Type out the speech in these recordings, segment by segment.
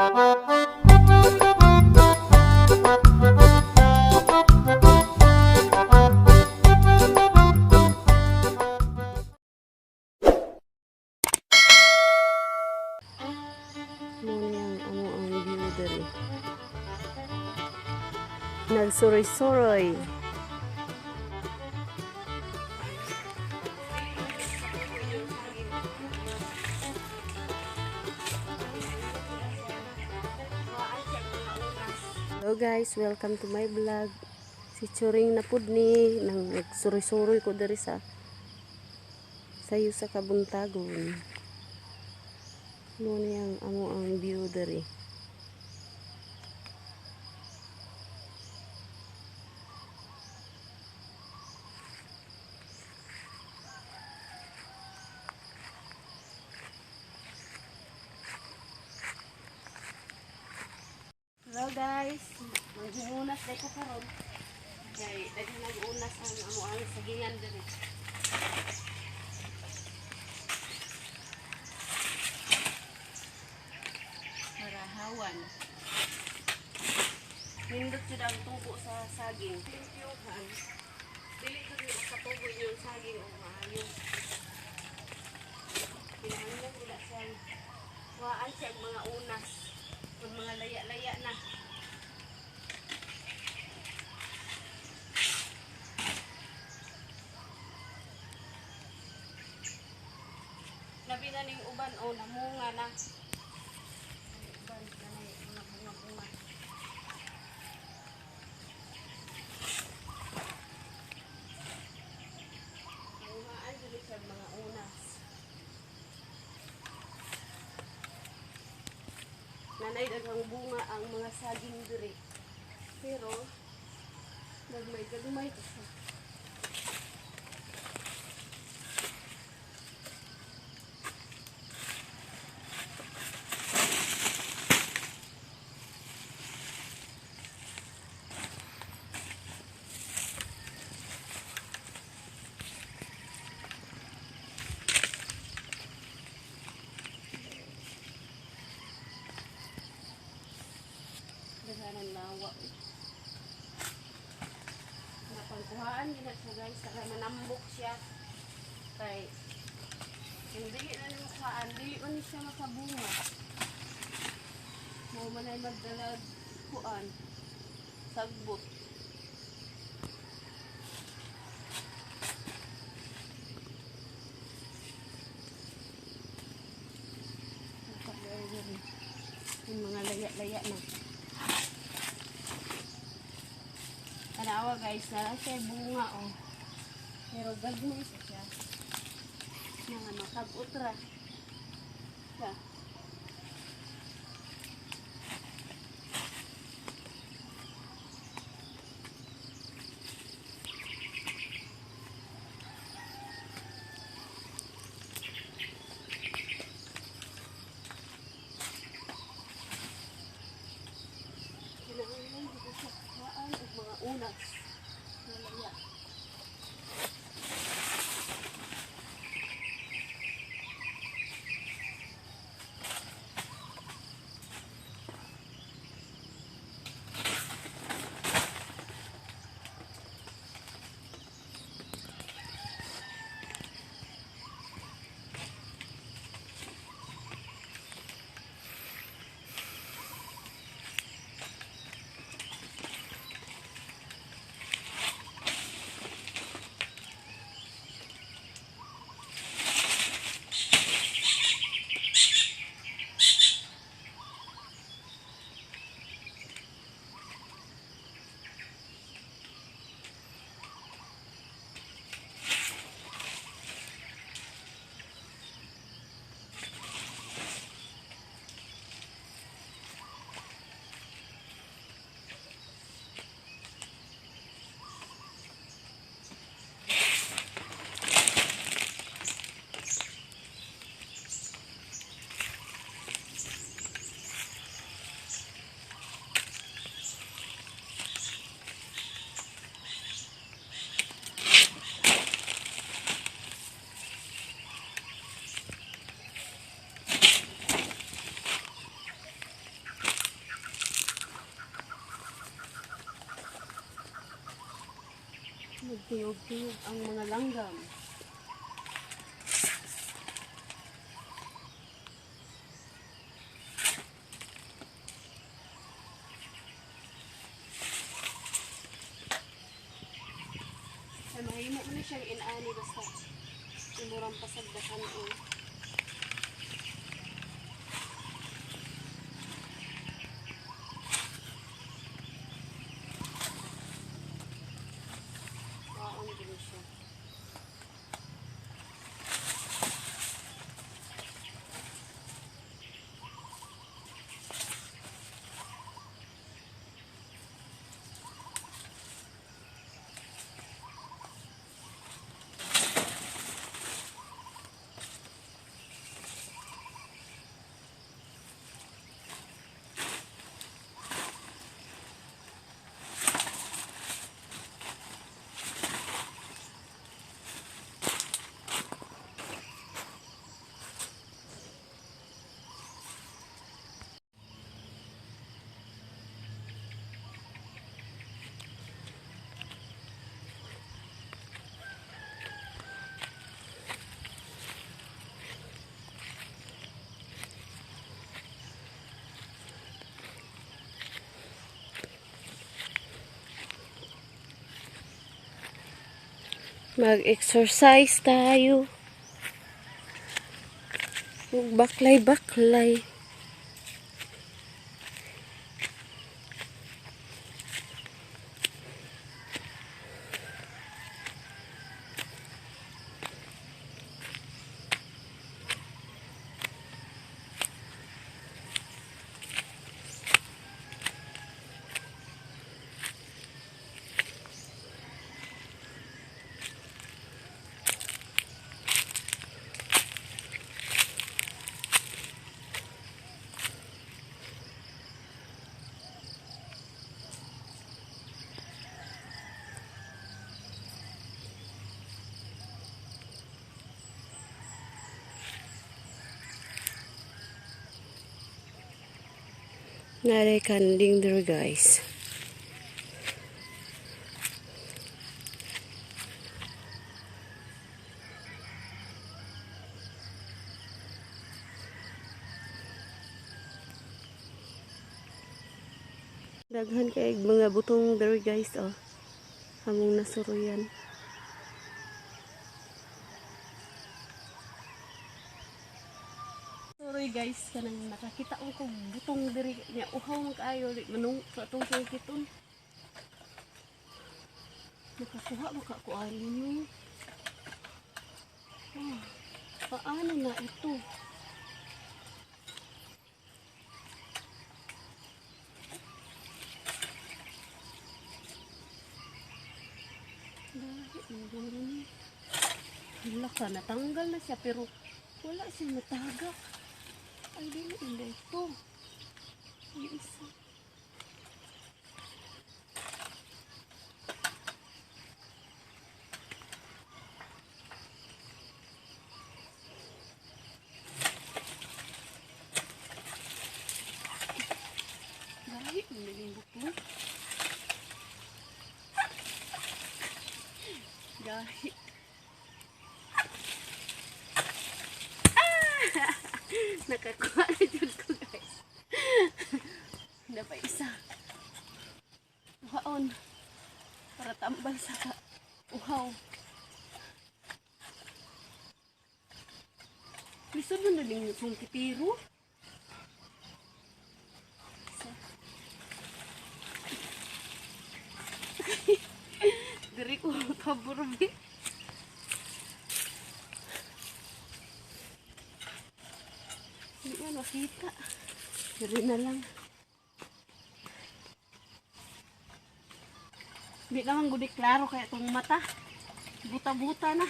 Mao ni ang amo ang view diri. Nagsuroy-suroy. Hello guys, welcome to my vlog. Si Churing na pud ni nang nagsuroy-suroy ko diri sa sayo sa kabuntagon. Mao ni ang amo ang view diri. Hello guys, maghuhunas day ko karon. Kay daghan nag-unas ang amo ang sagingan diri. Marahawan. Nindot jud ang tubo sa saging. Limpyuhan. Dili jud ni makatubo inyong saging og maayo. Kinahanglan gud siyang kuhaan siya ang mga unas. Kung mga laya-laya na. Labi na ning uban o namunga na. Ang uban na mga bunga-bunga. Nanguhaan jud siya mga unas. Nanay daghang bunga ang mga saging diri. Pero gagmay-gagmay pa siya. Daghanan lawa. Napangkuhaan gid na siya guys, saka manambok siya. Kay kung dili na nimo kuhaan, dili man ni siya makabunga. Mao man ay magdalag kuan sagbot. Yung mga laya-laya na. Tanawa guys, na siya bunga oh. Pero gagmay pa siya. Nga makabot ra. Siya. Kinahanglan dito sa kuhaan og mga unas na laya. Tingog-tingog ang mga langgam. Ay, mahimo mo na siyang inaani basta imurang pasagdahan o. Kaon din siya. Mag-exercise tayo. Baklay-baklay. Naray kanding there, guys. Daghan kay mga butong there, guys, oh. Among nasuruyan. Sorry guys, kanang nakakita ko butong diri nya, uhaw man kaayo di manung sa atong sungkiton. Nakakuha mo ka ko ani no. Ah, paano na ito? Bakit mo ni? Hala ka, natanggal na siya pero wala siya natagak. Ay, dili hindi ito. Yung isa. Dahil, hindi yung buto. Gahi. Ah! Nakakuha na jud ko, guys. Dapat isa. Uhaon. Para tambal sa uhaw. Lisod man na ning sungkitiro. Isa. Diri ko pabor bi. Hindi man makita. Diri na lang. Hindi naman gudi klaro kaya itong mata. Buta-buta na.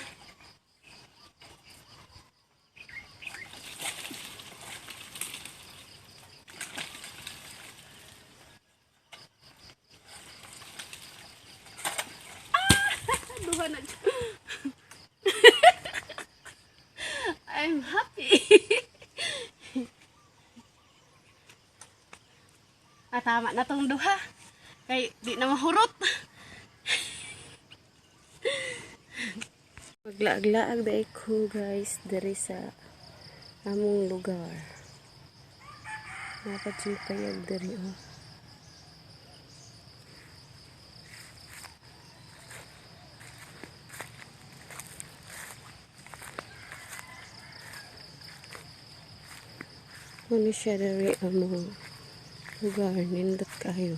Ah! Duha na dyan. I'm happy. Ah, tama na tong duha. Kay di na mahurot. Maglaag-laag dai ko, guys, diri sa among lugar. Dapat yung payag diri, oh. Ano siya diri among lugar, nindot kayo.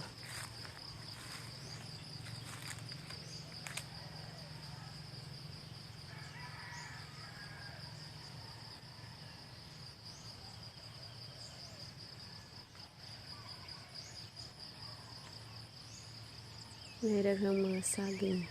May daghang mga saging.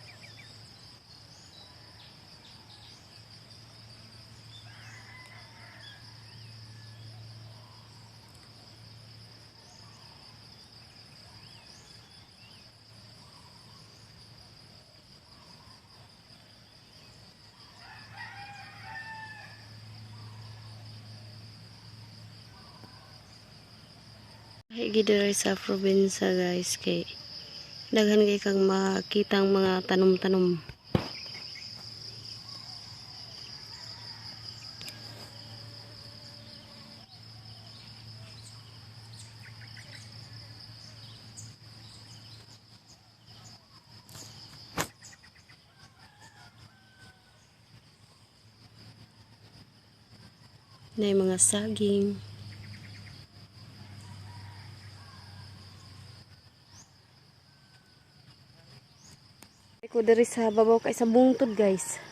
Ay, diri sa probinsya, guys, kay daghan kay kang makitang mga tanom-tanom. Na mga saging. Ko diri sa babaw kay sa bungtod, guys.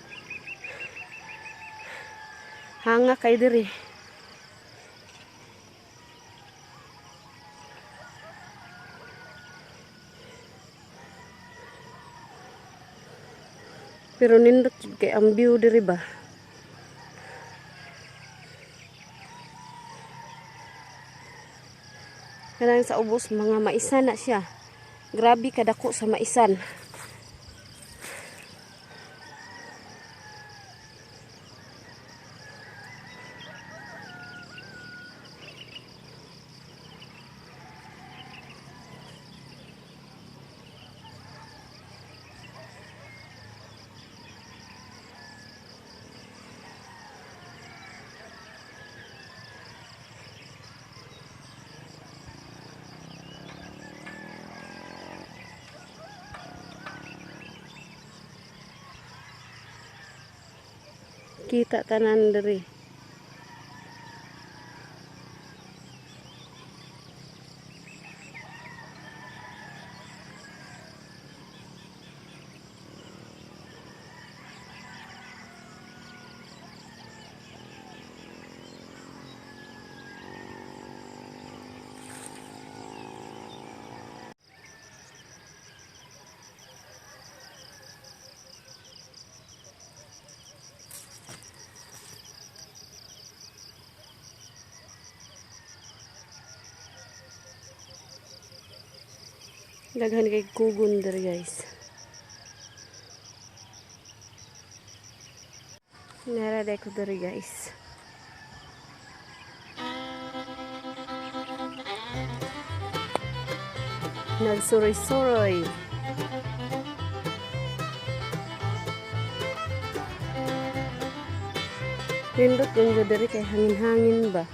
Hanga kay diri. Pero nindot jud kay ang view diri ba. Kanang sa ubos mga maisan na siya. Grabe kadako sa maisan. Kita tanan diri. Daghan kay kugon diri, guys. Nara ko diri, guys. Nagsuroy-suroy. Nindot kung diri kay hangin-hangin ba.